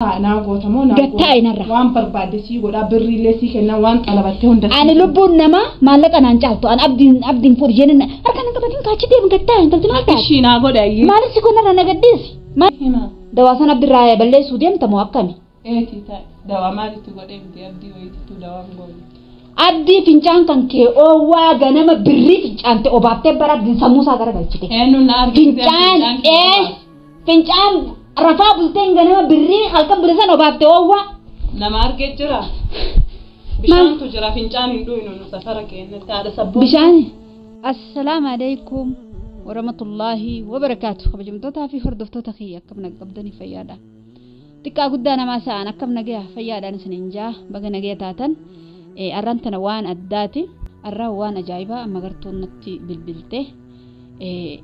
Naa gootamoo naa Gattaa'e narra. Waan barbaadde sii godhaa, birriillee sii kennaa, waan xalabattee hunda. Ani lubbuun namaa maallaqa naan caaltu. Ani abdiin abdiin fuudhu jennaan harka nan qabatin kaachi deemu gattaa'e intalti maal taate? Ishii naa godhe ayyee. Maaliif si kun narra na gaddeessi? Hima. Dawaa sana abdirraa balleessuu deemta moo akkami? Eeti taa'e. Dawaa maalitti godhee miti abdii wayitittuu dawaan goone. Abdii fincaan kan kee oowwaa ganama birrii fincaante obaaftee bara abdiin sammuu isaa garagalchite. Eenyuun na argisiisee Fincaan ee fincaan rafaa bulteen ganama birrii halkan bulisan obaafte oowwaa. Nama argee jira. Bishaantu jira, fincaan hin dhuynu nu safara keenyatti haadha sabboo. Bishaan. Assalaamu alaikum warahmatullaahi wabarakaatu. Kabajamtootaa fi hordoftoota kiyya, akkam naga qabdanii? Fayyaadha. Xiqqaa guddaa namaa sa'an akkam nagaya fayyaadhaan isiniin jaa, baga nagaya taatan. Arraan tana waan addaati. Arraan waan ajaa'ibaa magartuun natti bilbilte.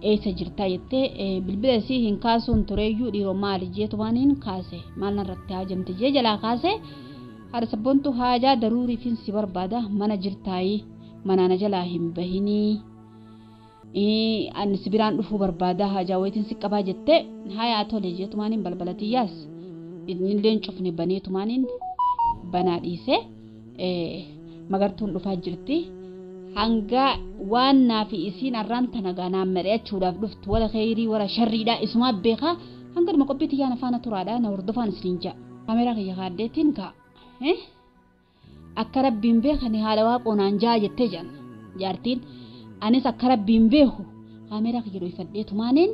Eessa jirtaa jettee bilbila isii hin kaasuun tureeyyuu, dhiiroo maali jeetumaaniin kaase, maal narratti haajamte jee jalaa kaase. Haadha sabboontu, haajaa daruuriifin si barbaada, mana jirtaayii manaana jalaa hin bahinii, ani si biraan dhufuu barbaada, haajaa wayitiin si qabaa jettee. Hayaa tole jeetumaaniin balbala tiyyaas innilleen cufne baneetumaaniin banaa dhiise. Magartuun dhufaa jirti. Hanga waan naa fi isiin arraan tana ganaan mari'achuudhaaf dhuftu, wala kheyrii wala sharriidha isumaa beekaa. Hanga dhuma qophii tiyyaan faana turaadha, na hordofaan isiniin ja'a. Kaameeraa kiyya kaaddeetiin ka'a. Akka rabbiin beekani haadha waaqoonaan ja'a jettee jedhan jaartiin. Anis akka rabbiin beeku kaameeraa kiyya dhoyfadheetumaaniin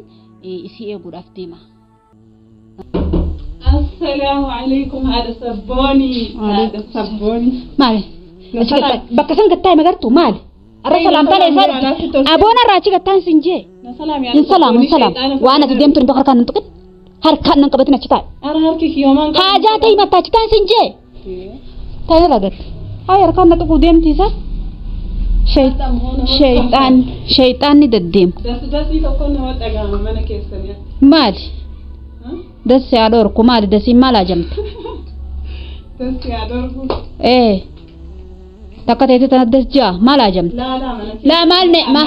isii eeguudhaaf deema. Assalaamu alaikum haadha sabbooni. Haadha sabbooni. Maali? Bakka san gattaa'e magartuu maali? Arra salaamtaan eessaa dhufte? Aboon irraa achi gattaan sin jee. Hin salaamu, hin salaamu. Waan ati deemtu hin beeku, harkaan nan tuqin. Harkaan nan qabatin, achi taa'e. Ara harki kiyyoomaan Haajaa ta'e mataa achi taa'e sin jee. Taa'e irraa gatte. Haa, harkaan na tuquu deemti isa. Sheexaan sheexaanni deddeema. Dasii tokko nama dhagahama mana keessanii. Maali? Dassi haa dhorku maali? Dasiin maal haajamte? Dasii haa dhorku. Ee. Takka teessee tana das ja'a maal haajamte? Laalaa mana. Laa maal ne ma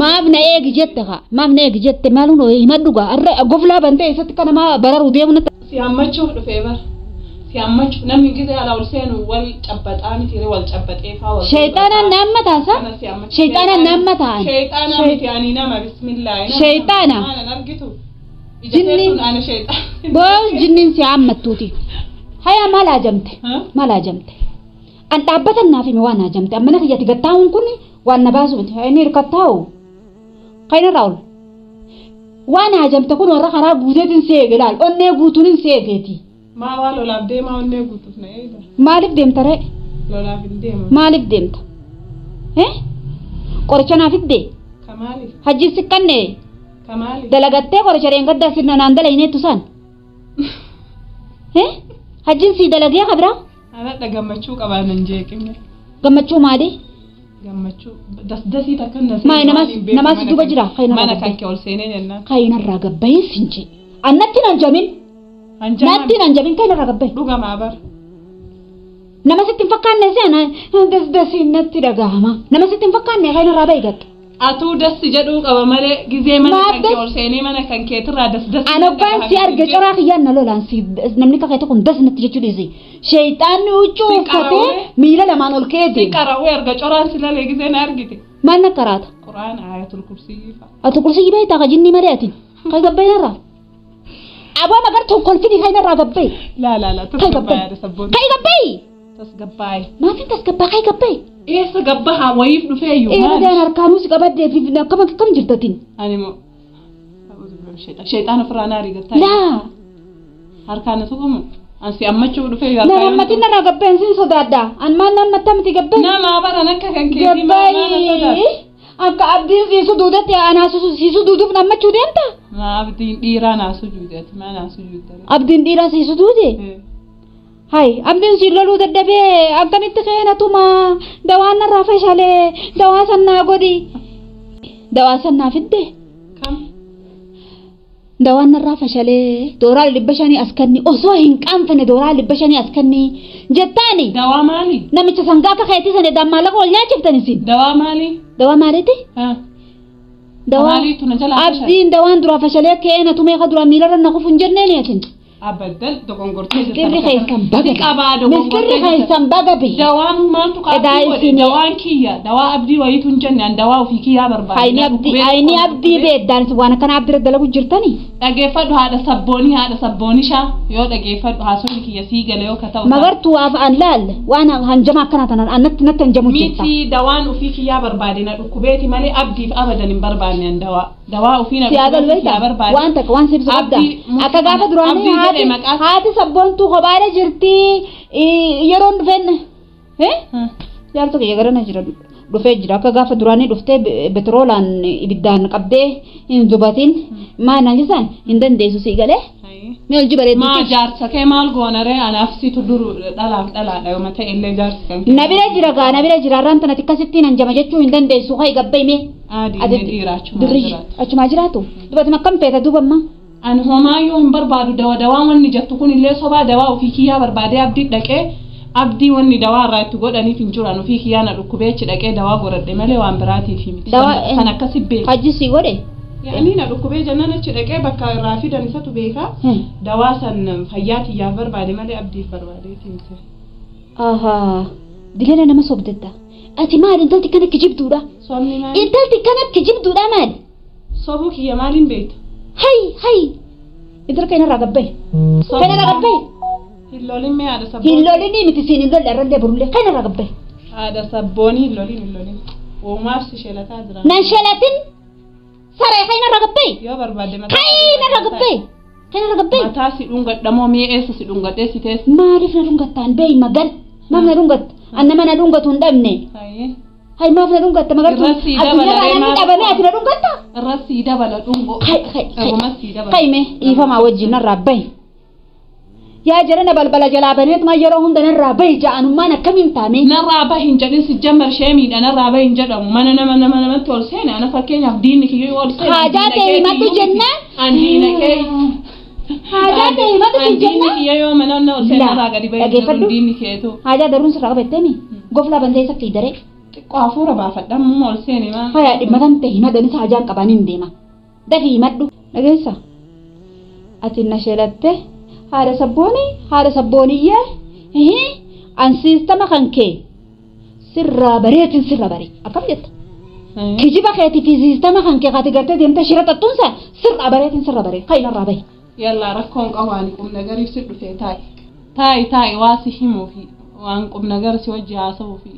maaf na eegi jette haa, maaf na eegi jette? Maal hunoo himadhu gaa, arra goflaa bantee eessatti akka namaa bararuu deemu natti. Si hammachuuf dhufee bara. Si hammachuuf namni gisee alaa ol seenu wal cabbaxaa miti, wal cabbaxee faa wal. Sheexaanaan naamma taasa? Sheexaanaan naamma ta'an. Sheexaana miti, ani nama, bismillaahi. Sheexaana. Maalan argitu. Ija Jinni. teessuun ana sheexaana. Boos jinniin si hammattuuti. Hayaa, maal haajamte? Maal haajamte? An dhaabbatan naaf hime waan haajamte. Amma na kiyyatti gattaa'uun kun waan na baasu miti. Inni hirkattaa'u. Kan irraa ol. Waan haajamte kun warra karaa guuteetiin si eege laal. Onnee guutuun hin si eegeeti. Maa waa lolaaf deemaa, onnee guutuuf na eega. Maaliif deemta ree? Lolaaf hin deema. Maaliif deemta? Qoricha naaf fiddee? Kamaaliif? Hajji siqqanne? Kamaaliif? Dalagattee qoricha dheengaddaa sirna naan dalayneettu san. Hajjiin sii dalagee kabira? Anadha gammachuu qabaa, nan jeeqime. Gammachuu maali? Gammachuu dasdasii takka na Maali namaas duuba jira? Mana kan kee ol seenee jennaan. Kaayinarraa gabbayin sin jee. Annatti nan jamin. Natti nan jamin, kaayinarraa gabbayin. Dhugamaa bara. Nama sitti hin fakkaanne si ana dasdasiin natti dhagahama. Nama sitti hin fakkaanne, kaayinarraa bahi gatta. Atuu dassi jedhuu qaba malee gizee mana kan kee ol seenee mana kan keetirraa dasdasii. An abbaan si arge coraa kiyyaan na lolaan si namni kakee tokko das natti jechuu dhiisi. Sheexaanni huccuu uffatee miila lamaan ol ka'ee Si deema. qarawwee erga coraan si lalee gizee na argite. Maal na karaata? Quraan ayatul kursii fa'a. Ati kursii beektaa ka jinnii malee ati. Kan gabbainarraa. Aboo magartuun kolfini kainarraa gabbayi. Laa laa laa Kai gabbayi. tasgabbaa'ee sabboon. Kai gabbayi. Tasgabbaa'ee. Maafin tasgabbaa kai gabbayi? Eessa gabbahaa wayiif dhufeeyyuu? Eera daan harkaanuu si qabadde fi akkam akkam jirtatin? Ani moo sheexaan ofirraa na ariigattaa. Laa. Harkaan na tuqamu. Ansi ammachuu dhufee. Laa, mammatiin narraa gabbayin sin sodaadha. An maal nan matta miti, gabbayi. Nama baran akka kan keetii maal na sodaata? Gabbayi. Akka abdiin siisu duudatti anaa siisu duuduuf nammachuu deemta? Maa abdiin dhiiraa naa sujuude, ati maa naa sujuudde? Abdiin dhiiraa siisu duude? Hai, abdiin siin loluu dadhabee akkamitti keenatuma dawaan narraa fashalee, dawaa sannaa godhi. Dawaa sannaa fidde. Kam? Dawaan narraa fashalee dooraa 500 as kenni, osoo hin qaanfanne dooraa 500 as kenni jettaani. Dawaa maali? Namicha sangaa akka keetii sana maallaqa wal nyaachiftan isin. Dawaa maali? Dawaa maaliiti? Dawaa Maaliitu na jalaa fashale? Abdiin dawaan duraa fashalee keenatu meeqa duraa miilarra na kufu hin jenneen atin. Abadan dogongortee jirta. Mistirri keessan baga. Si qabaa dogongortee Mistirri keessan baga bee. Dawaan maaltu Edaa qaabdii godhe? Dawaan kiyya. Dawaa abdii wayiitu hin jenne an dawaa ofii kiyyaa barbaade. Ayni abdii ayni abdii beeddaan waan akkana abdii irra dalagu jirtani. Dhageeffadhu haadha sabboonii haadha sabboonii shaa yoo dhageeffadhu haasofni kiyya sii gala yoo ka ta'u. Magartuu waaf an laal waan hanjama akkana tanan annatti natti hanjamu jirta. Miti dawaan ofii kiyyaa barbaade na dhukkubeeti malee abdiif abadan hin barbaanne an dawaa. Dawaa ofii na Siyaadal dhukkubeeti beekta kiyyaa barbaade. waan takka waan siibsu qabda. Akka gaafa duraanii Abdii jedhe haati maqaa. haati sabboontuu kophaadha jirti yeroon dhufeen jaarsa kiyya garana jira dhufee jira akka gaafa duraanii dhuftee betroolaan ibiddaan qabdee hin dubatin maal naan jessaan hin dandeessu sii galee mee ol jibareedu. Maa jaarsa kee maal goonaree anaaf situ dur dhalaaf dhalaadha yooma ta'e illee jaarsi kan kee. Na bira jira gaa na bira jira arraan tana xiqqasittiin hanjama jechuu hin dandeessu hayi gabba himee. Adii dhiira achumaa jiraatu. Achumaa jiraatu dubatuma akkam feeta duuba amma. Ani homaayyuu hin barbaadu dawa dawaan wanni jettu kun illee sobaa dawaa ofii kiyyaa barbaadee abdii dhaqee abdii wanni dawaa irraa itti godhaniif hin jiran ofii kiyyaa na dhukkubee achi dhaqee dawaa godhadhe malee waan biraatiif miti. Dawaa San akkasi beeka. Hajji sii godhe. Yaani na dhukkubee jennaan achi dhaqee bakka irraa fidan isatu beeka. Dawaa san fayyaa tiyyaaf barbaade malee abdiif barbaadeeti miti. Ahaa dileena nama sobdetta. Ati maali intalti kana kijibduudha? Sobni maali? Intalti kana kijibduudha maali? Sobuu kiyya maaliin beekta? Hay hay intala kana irraa gabbaye. Kana irraa gabbaye. Hin lolin mee haadha sabboonii? Hin lolinii miti siin hin lolle arrallee borullee kana irraa gabbaye. Haadha sabboonii hin lolin hin lolin. Uumaaf si shelataa jira. Nan shelatin saree kana irraa gabbaye. Yoo barbaadde Kana irraa gabbaye. Kana irraa gabbaye. Mataa si dhungadhamoo mee eessa si dhungadhee si teessa? Maaliif na dhungattaan beeyi magal? Maaf na dhungatta? An nama na dhungatu hin dhabne. Hay maaf na dhungatta magartuu? Irra sii Addunyaa dabala irraa namni maal? dhabame ati na dhungatta? Irra sii dabala dhungoo. Hay hay hay. Irruma sii dabala. Hay mee dhiifamaa wajjin narraa bahi. Yaa jarana balbala jalaa baneetuma yeroo hunda narraa bahi ja'anummaan akkamiin taame? Narraa bahi hin jedhin si jammar sheemiidha narraa bahi hin jedhamu mana nama nama namatti ol seene ana fakkeenyaaf diinni kiyyoo ol seene. Haajaa ta'e himadhu jennaan? An diina kee. Haajaa ta'e himadhu An diinni jennaan? kiyya yoo mana na ol seene Laa, narraa gadi bahi hin dhageeffadhu. jedhu diinni keetu. Haajaa daruun sirraa qabatteemi? Goflaa bantee isa fiidaree. Xiqqoo hafuura baafadha amma ol seene maa. Haya dhimma tan ta'e himadhanis haajaan qabaan hin deema. Dafii himadhu. Dhageessa. Ati na sheelatte haadha sabboonii haadha sabbooniyyee an siistama kan kee sirraa bareetin sirra baree akkam jetta? Kijiba keetii fi siistama kan kee kaati gartee deemtee shira xaxxuunsa sirraa bareetin sirra baree kayi narraa bahi. Yallaa rakkoon qabu ani qubna gariif si dhufee taa'i. Taa'i taa'i waa si himuufi waan qubna gara si wajji haasa'uufi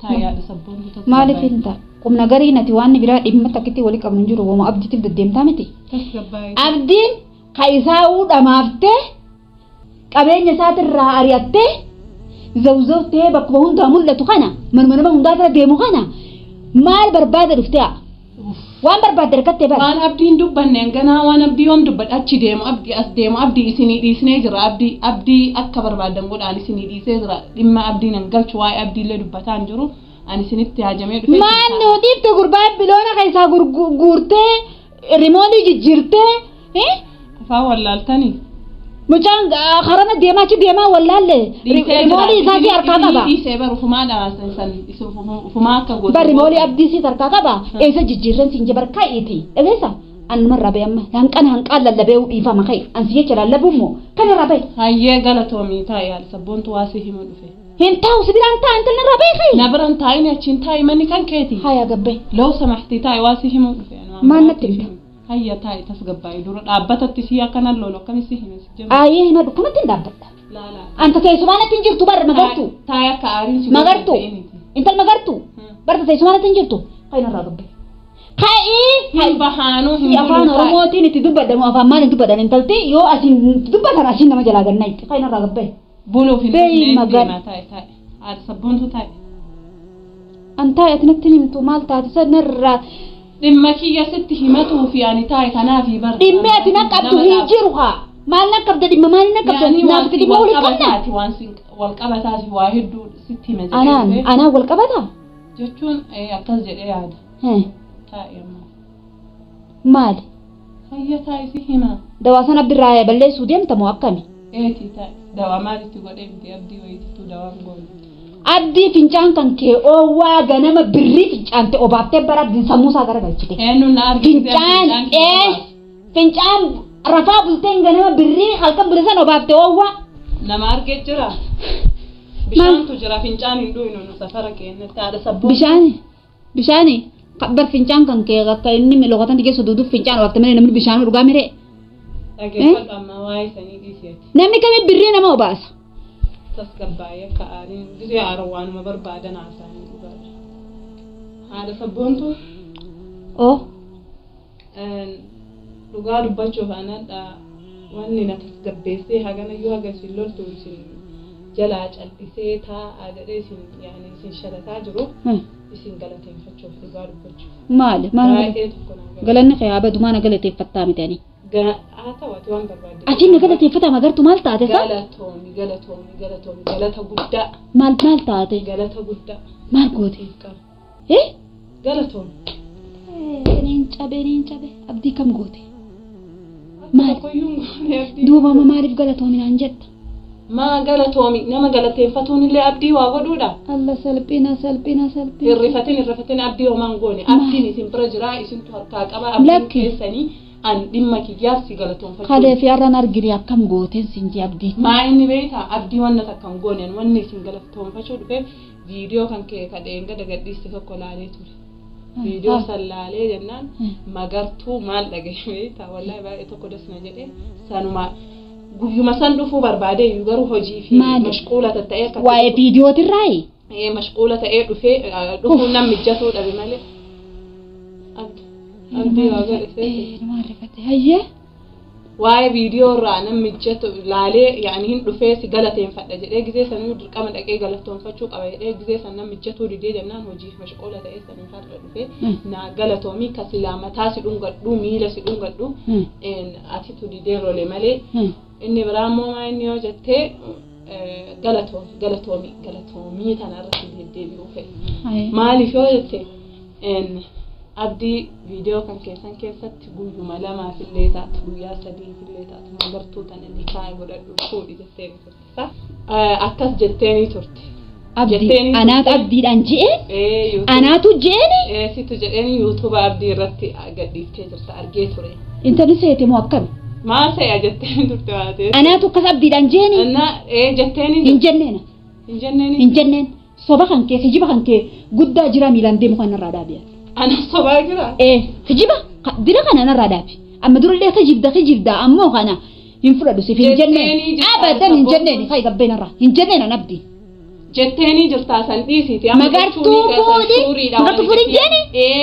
taa'i haadha sabboontu tasgabbaa'e. Maaliif hin ta'a? Qubna garii nati waan biraa dhimma takkitti walii qabnu hin jiru wooma abdiitiif deddeemtaa miti. Tasgabbaa'e. Abdiin ka isaa'uu dhamaaftee qabeenya isaatirraa ari'attee zawzawtee bakkuma hundaa mul'atu kana manuma nama hundaa bira deemu kana maal barbaada dhuftee haa? Waan barbaadde harkattee bara. Waan abdiin dubbanne ganaa waan abdii yoom dubbadha achi deemu abdii as deemu abdii isinii dhiisnee jira abdii abdii akka barbaadan godhaan isinii dhiisee jira dhimma abdii nan galchu waa'ee abdiillee dubbataa hin jiru ani isinitti haajamee dhufee. Maal nu dhiifte gurbaa biloona keessaa guurtee rimoonii jijjiirtee Afaan wallaaltanii. mucaan karana deemaa achi deemaa wallaalle rimoonii isaa si harkaa qaba. Dhiisee bara ufumaa dhaasan san ufumaa akka godhu. Barri moolii abdii si harkaa qaba. Eessa jijjiirran siin jabar kaa'iiti. Dhageessa anumarraa bahe amma hanqana hanqaan lallabee dhiifama ka'i. Ansi jecha lallabuu immoo kanarraa bahe. Hayyee galatoomii taa'i haadha sabboontu waa si himu dhufe. Hin taa'u si biraan taa'a intalli narraa bahe ka'i. Na biraan taa'in achiin taa'i manni kan keeti. Haya gabbee. Loo samaxtii taa'i waa si himu dhufe. Maal natti himta? Hayya taa'i tasgabbaa'e dura dhaabbatatti si akkanan lolu akkamitti si hime si jema. Ayyee hima dhukkumatti hin dhaabbadha. Laalaa. Anta teessumaa natti hin jirtu barra magartuu. Taa'i akka aariin si Magartuu. Intal magartuu. Barta teessumaa natti hin jirtu. Ka'i narraa gabbee. Ka'ii. Hin bahaanuu hin Afaan Oromootiin itti dubbadamu afaan maaliin dubbadan intalti yoo asiin dubbatan asiin nama jalaa ganna itti ka'i narraa gabbee. Buluuf hin Beeyi dhufne magar- deemaa taa'i taa'i. Haadha sabboontu taa'i. Antaa ati natti himtu maal taate sanarraa Dhimma kiyya sitti himatuu fi ani taa'i kanaafi bara. dhimmi ati na qabdu hin jiru haa maal na qabda dhimma maal na qabda naaf dhimma wal qabna Waan wal qabataati waa hedduu sitti hima jedhee anaan dhufe. anaan wal qabata Jechuun akkas jedhee yaada. Taa'i amma. maali Hayya taa'i si hima. dawaa sana abdirraa balleessuu deemta moo akkami Eeti taa'i. Dawaa maalitti godhee miti abdii wayiittuu dawaan goone. Abdii fincaan kan kee oowwaa ganama birrii fincaante obaaftee bara abdiin sammuu isaa garagalchite Eenyuun na argisiise fincaan fincaan Rafaa bulteen ganama birrii halkan bulisan obaafte oowwa. Nama argee jira. Bishaantu jira fincaan hin dhuynu nu safara keenyatti haadha sabboon. Bishaani bar fincaan kan kee akka inni loqotan keessa duuduuf fincaan obaafte malee namni bishaan dhugaa miree. Dhageeffadhu amma waa'ee sanii dhiiseeti. Namni kamii birrii nama obaasa. Tasgabbaa'ee akka aariin gisee aara waanuma barbaadan haasa'anii dhugaadha. Haadha sabboontu. Oo. Dhugaa dubbachuuf anadha wanni na tasgabbeessee haganayyuu haga isin loltu isin jalaa callisee taa'aa jedhee isin yaani isin shalataa jiru isin galateeffachuuf dhugaa dubbachuuf. Maali? Maal Baay'ee tokko naa galanni kee haa badu maana galateeffattaa miti ani. Haa ta'u ati waan barbaadde. Ati na galateeffataa magartu maal taate sa? Galatoomi galatoomi galatoomi galata guddaa. Maal maal taate? Galata guddaa. Maal goote? Galatoomi. Neen cabe abdii kam goote? Maal? Maal? Duuba amma maaliif galatoomi naan jetta? Maa galatoomi nama galateeffatuun illee abdii waa godhuudha. Alla salphina salphina salphina. Hirrifatin abdii homaan goone abdiin isin bira jira isintu harkaa qaba abdiin keessanii an dhimma kiyyaaf si galatoonfachuu. Kalee fi har'aan argine akkam gooteen sin jee abdii. Maa inni beektaa abdii wanna takka hin gooneen wanni isin galatoonfachuu dhufeef viidiyoo kan kee kadheen gada gadhiiste tokko laalee ture. Viidiyoo san laalee jennaan magartuu maal dhagaye beektaa wallaahi baay'ee tokko dasna jedhee sanuma guyyuma san dhufuu barbaade iyyuu garuu hojii fi mashquula ta'ee akka waa'ee viidiyootirraayi? Mashquula ta'ee dhufee dhufuun nam mijatuu dhabe malee. Abdii waa godhe Maal hayyee? Waa'ee viidiyoo irraa nam mijatu laalee yaani hin dhufee si galateeffadha jedhee gizee sanuu dirqama dhaqee galatoonfachuu qaba jedhee gizee san nam mijatuu didee jennaan hojiif mashquula ta'ee sanuu har'a dhufee naa galatoomii ka silaa mataa si dhungadhu miila si dhungadhu atitu didee role malee inni biraa immoo maa inni yoo jettee galatoomi galatoomii tanarratti deddeebi'uu fedhe. Maaliif yoo jette abdii viidiyoo kan keessan keessatti guyyuma lamaaf illee taatu guyyaa sadiif illee taatu magartuu tana nikaa godhadhu fuudhi jetteeni turte. Akkas jetteeni turte. Abdii anaatu abdiidhaan je'een? Anaatu je'eeni? Situ jedheeni yuutuuba abdii irratti gadhiiftee jirta argee ture. Intalli seete moo akkami? Maal se'a jetteeni turte waa ta'eef. Anaatu akkas abdiidhaan je'eeni? Jetteeni. Hin jenneena. Hin jenneeni. Hin jenneen. Soba kan kee kijiba kan kee guddaa jira miilaan deemu kan irraa dhaabi'a. Ana sobaa jira? Kijiba dira kana narraa dhaabi. Amma durallee kijibda ammoo kana hin fudhadhu siif hin jenneen. Abadan hin jenneen kai gabbeen irraa hin jenneen an abdii. Jetteeni jirtaa san dhiisiiti. Magartuu fuudhi. Magartuu fuudhi hin jeeni?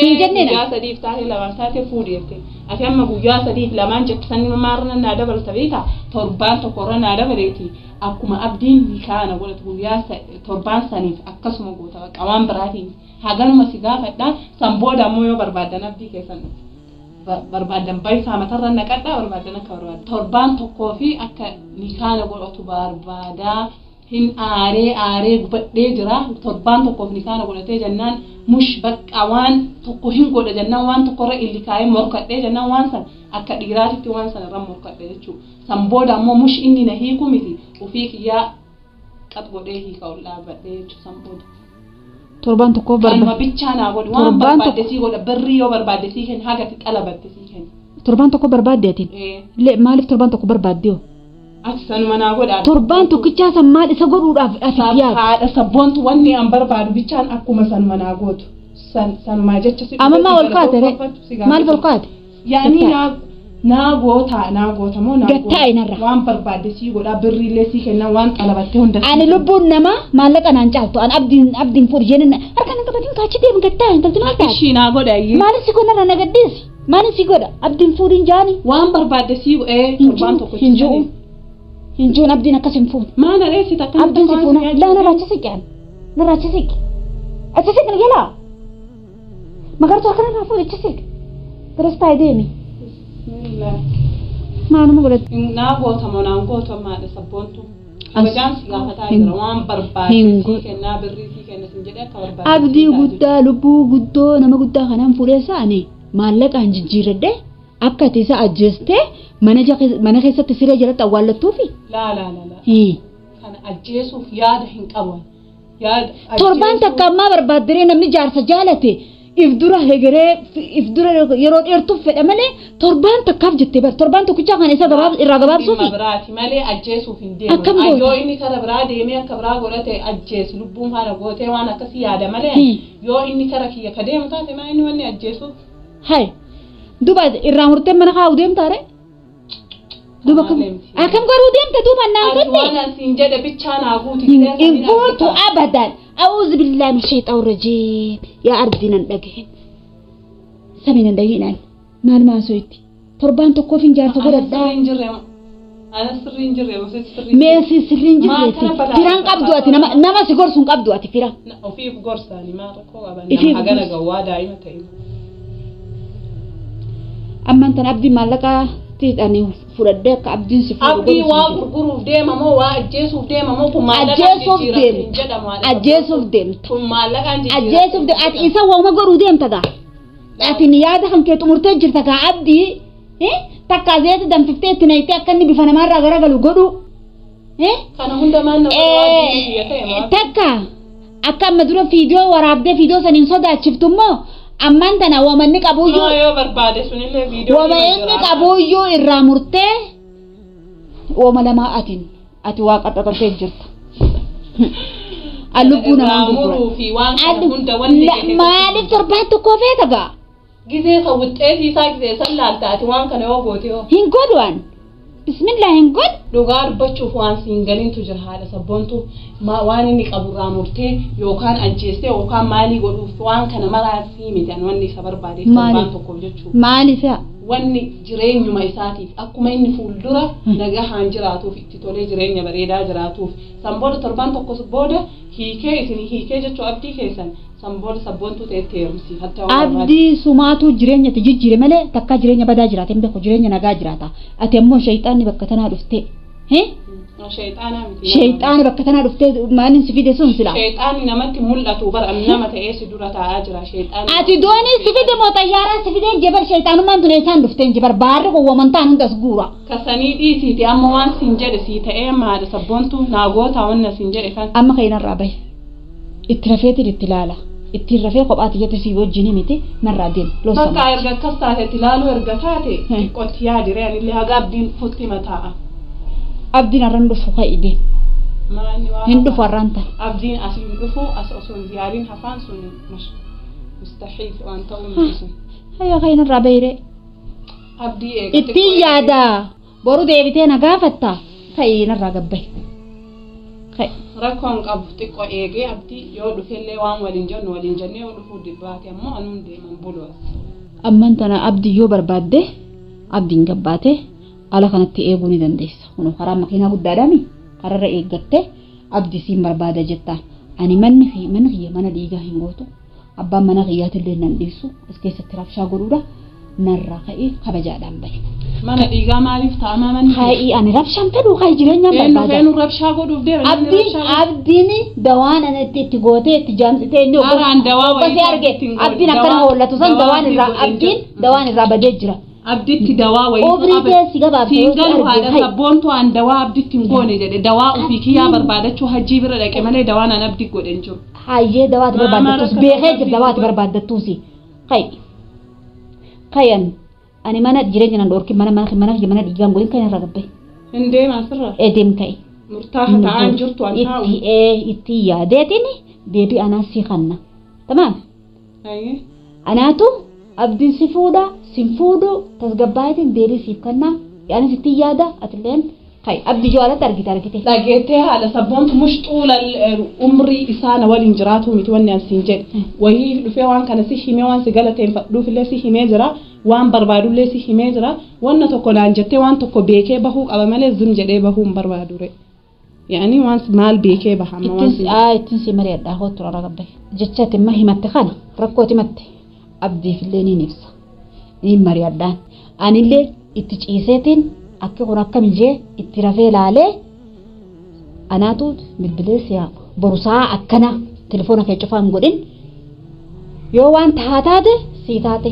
Hin jenneen. Guyyaa sadiif taate lamaan taate fuudhi jette. Ati amma guyyaa sadiif lamaan jettu san maarra naa dabalta beektaa torbaan tokkorra naa dabaleeti. Akkuma abdiin nikaana godhatu guyyaa torbaan saniif akkasuma goota bakka waan biraatiin. Haganuma si gaafadha san booda ammoo yoo barbaadan abdii keessan barbaadan baay'isaa matarra naqadhaa barbaadan akka barbaadan. Torbaan tokkoo fi akka nikaana godhatu barbaadaa hin aaree gubadhee jira torbaan tokkoof nikaana godhatee jennaan mush bakka waan tokko hin godha jennaan waan tokkorra illikaa'ee morkadhee jennaan waan san akka dhiiraatitti waan san irra morkadhe jechuudha. San booda ammoo mush inni na hiiku miti ofii kiyyaa qat godhee hiika ol dhaabbadhee jechuudha san booda. Torbaan tokkoof barbaadde. Kanuma bichaa naa godhi waan barbaadde sii godha birrii yoo barbaadde sii kenna haga ati xalabatte sii kenna. Torbaan tokko barbaadde ati? Maaliif torbaan tokko barbaadde hoo? Ati sanuma naa godha. Torbaan tokkichaa san maal isa godhuudhaaf ati yaadu? Haadha sabboontu wanni an barbaadu bichaan akkuma sanuma naa gootu. Sanumaa jecha si. Amma maa ol kaate ree? Maaliif ol kaate? Yaani naa goota moo naa goota? Gattaa'i narra. Waan barbaadde sii godha birriillee sii kenna waan xalabatte hunda. Ani lubbuun namaa maallaqa naan caaltu an abdiin fuudhi jennaan harka na qabatiin kaachi deemu gattaa'i intalti maal taate? Ishii naa godha iyyee. Maaliif si godha na gaddeessi? Maaliif si godha? Abdiin fuudhin jaani? Waan barbaadde sii torbaan tokko hin jiru. Hin jiru abdiin akkas hin fuune. Maal dheessita akkana Abdiin si fuuna. Laa narraa achi siqi an. Narraa achi siqi. Achi siqi na jalaa. Magartuu harka narraa fuudhi achi siqi. Garas taa'ee deemi. Maaluma godhate? Naa gootamo naan gootammaadha sabboontu. Kabajaan si gaafataa jira waan barbaade sii kennaa birrii sii kenna sin jedhee akka barbaade. Abdii guddaa lubbuu guddoo nama guddaa kanaan fuudhee sa'ani maallaqaan jijjiirradhee akka ati isa ajjeestee mana keessatti siree jalatti awwaallattuufi. Laa laa laa laa. Kana ajjeesuuf yaada hin qaban. Yaada Torbaan takka ammaa barbaaddiree namni jaarsa jaalate If dura hegeree if dura yeroo dheertuuf fedha malee torbaan takkaaf jettee bar torbaan tokkichaa kan isa gabaab irraa gabaabsuufi. Dhimma biraati malee ajjeesuuf hin deemu. Akkam goota? Yoo inni kara biraa deemee akka biraa godhate ajjeesu lubbuun faana gootee waan akkasii yaada malee yoo inni kara kiyya ka deemu taate maa inni wanni ajjeesuuf. Hay duuba irraa murtee mana kaa'u deemtaare? Duuba akkam garuu deemte duuba naan Ati kenne? waan asiin jedhe bichaa naa guuti. Hin guutu abadan. أعوذ بالله من الشيطان الرجيم يا أرضي نندقين سمي نندقين مال ما سويتي تربان تكوفين جارت قرد Ana sirrii hin jirre masitti sirrii. Meessi sirrii hin Maa jirreetti. kana balaa Firaan qabdu ati nama si gorsuun qabdu ati fira. Ofiif gorsaani maa rakkoo qaban Ifiif nama hagana gorsa. gawwaa daa'ima ta'e. Ammaan tan abdii maallaqaa tiidhaan fudhadhee akka abdiin si fuudhu Abdii godhu waa si jiru. gurguruuf deema moo waa ajjeesuuf deema moo kun maallaqaan Ajjeesuuf jijjiiramti hin deemta. jedhamu haadha. Ajjeesuuf deemta. Kun maallaqaan jijjiiramti. Ajjeesuuf deemta. Ati isa wauma godhuu deemta gaa. Ati ni yaada kan kee xumurtee jirta gaa abdii. Takka zeeti danfiftee itti nayitee akka inni bifa namaarraa garagalu godhu. Kana hunda maal nama waa biyya ta'e moo? Takka akka amma dura fiidiyoo waraabdee fiidiyoo saniin sodaachiftu immoo ammaan tana wamanni qabuyyuu Yoo barbaade sunillee viidiyoo wama inni qabuyyuu irraa murtee wama lamaa atin ati waa qaxaxatee jirta. Lubbuu namaan Irraa gurgura. muruu fi waan kana hunda wanni Maaliif torbaan tokkoo feeta gaa? Gizee san wuxxeetii isaa gizee san laalta ati waan kana yoo goote yoo. Hin godhu an. Bismillah hin godhu. Dhugaa dubbachuuf waan siin galintu jira haadha sabboontu waan inni qaburraa murtee yookaan ajjeestee yookaan maalii godhuuf waan kana maraa sii miti ani wanni isa barbaade Maaliif? torbaan tokkoof jechuudha. Maaliif yaa? Wanni jireenyuma isaatiif akkuma inni fuuldura nagahaan jiraatuuf itti tolee jireenya bareedaa jiraatuuf san booda torbaan tokko booda hiikee isin hiikee jechuu abdii keessan san booda sabboontuu ta'etti heerumsiifattee waan barbaadde. Abdii sumaatu jireenya itti jijjiire malee takka jireenya badaa jiraate hin beeku jireenya nagaa jiraata. Ati ammoo shayxaanni bakka tanaa dhuftee. Sheexaanaa miti. Shayxaanni bakka tanaa dhuftee maaliin si fide sun sila. Sheexaanni namatti mul'atu bara nama ta'ee si dura taa'aa jira sheexaanni. Ati doonii si fide moo xayyaaraa si fide jebar shayxaanummaan tun eessaan dhufteen jebar baarri kun wamantaan hundas guura. Kasanii dhiisiiti amma waan siin jedhe sii ta'ee amma haadha sabboontu naa goota wanna siin jedhe kan. Amma kan irraa bahe itti rafeetiin itti ilaala. Ittiin rafee kophaati jette si wajjin miti narraa deema. Bakka erga akkas taate itti ilaaluu erga taate xiqqootti yaadiree anillee haga abdiin futti mataa'a. Abdiin har'aan dhufu ka'ii deema. Maanni waa Hin dhufu har'aan tana. Abdiin as hin dhufu as osoo hin ziyaariin hafaan sun mustaxiil waan ta'uu miti sun. Hayyoo kan irraa bahiree. Abdii eega. Ittiin yaada boru deebitee na gaafatta ka'ii narraa gabbaye. Ka'i. Rakkoon qabu xiqqoo eegee abdii yoo dhufellee waan waliin jennu waliin jennee yoo dhufuu dibbaate ammoo anuun deeman bulu as. Ammaan tana abdii yoo barbaadde abdiin gabbaate ala kanatti eeguu ni dandeessa. Kun karaa makiinaa guddaadhaami kararra eeggatte abdii siin barbaada jettaan. Ani manni fi mana kiyya mana dhiigaa hin gootu. Abbaan mana kiyyaatillee nan dhiisu as keessatti rabshaa godhuudha narraa ka'ee kabajaadhaan bahe. Mana dhiigaa maaliif ta'a manni? Ka'ii ani rabshaan fedhu ka'ii jireenyaan Eenyu barbaada. feenu rabshaa godhuuf deema. namni Abdiin rabshaa godhuuf. abdiin dawaan ana itti gootee itti jaamsitee inni Haraan dawaa wayii obbasee arge ittiin godhe. abdiin akkana Dawaa- hollatu san dawaa dawaan ittiin irraa godhe abdiin jedhu. dawaan irraa badee jira. Abditti dawaa wayii. Obrii keessi gabaabsee Siin yoo si galu arge, haadha hai. sabboontu aan dawaa abditti hin goone jedhe dawaa ofii kiyyaa barbaadachuu hajjii bira dhaqe malee dawaan aan abdii godhe hin jiru. Hayyee dawaati Maa- barbaaddattuus maal akka beekee jira abdii dawaati godhe? barbaaddattuusi. Kayi kayan ani mana jireenya nan dhoorkin mana mana mana mana dhiigaan godhin kan irraa gabbe Hin deemaa sirra. eedeem ka'i. Murtaaha ta'aan jirtu an taa'u. Itti itti yaadeetiin deebii anaa si kanna. Tamaam. Hayyee. Anaatu abdiin si fuudha sin fuudhu tasgabbaatiin deebii siif kennaa anis itti yaada atilleen kayi abdii yoo alatti argite argite. Dhageettee haadha sabboontu mushxuula umrii isaa na waliin jiraatu miti wanni an siin jedhe. Wayii dhufee waan kana si himee waan si galateeffadhuufillee si himee jira. Waan barbaadullee si himee jira. Wanna tokko naan jettee waan tokko beekee bahuu qaba malee zim jedhee bahuu hin barbaadu re. Yaani waan maal beekee baha amma waan Ittiin ittiin si mari'adhaa kootu rara gabbe. Jecha ati imma himatte kana rakkooti himatte abdiifillee niin ibsa. Niin mari'adhaan. Anillee itti ciiseetiin akka kun akka mijee itti rafee laalee anaatu bilbilee siyaa boru sa'a akkana telefoona kee cufaa hin godhin yoo waan tahaa taate sii taate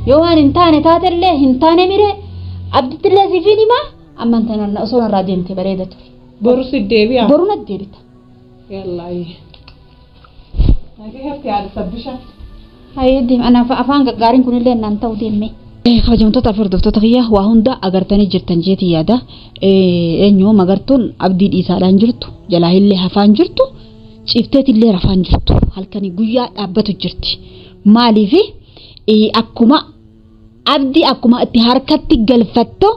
yoo waan hin taane taatellee hin taane mire abdittillee siifin himaa amman tana osoo narraa deemte bareeda ture. Boru si deebi'a. Boru natti deebita. Yallaa. Nagee hafte haadha sabbisha. Hayee deem anaaf afaan gaggaariin kunillee naan ta'u deemme. Kabajamtoota fi hordoftoota kiyya waa hunda agartanii jirtan jeeti yaada. Eenyu magartuun abdii dhiisaadhaan jirtu jalaa illee hafaan jirtu ciifteetillee rafaan jirtu halkanii guyyaa dhaabbatu jirti. Maaliif akkuma abdii akkuma itti harkatti galfatto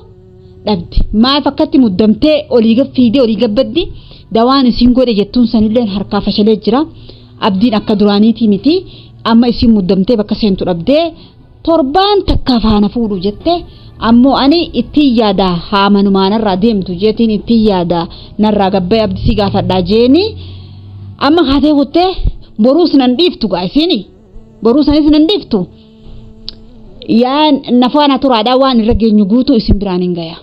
dhabdi. Maaf akkatti muddamtee olii fiidee olii gabbaddi dawaan isiin godhe jettuun sanillee harkaa fashalee jira. Abdiin akka duraaniitii miti amma isiin muddamtee bakka seentu dhabdee torbaan takka faana fuudhu jette ammoo ani ittiin yaada haamanumaa narraa deemtu jeetiin ittiin yaada narraa gabbee abdii gaafadhaa jeeni amma haatee kuttee boruus nan dhiiftu gaa isiini boruu sanis nan dhiiftu yaa nafaana turaadhaa waan irra geenyu guutuu isin biraan hin gaya.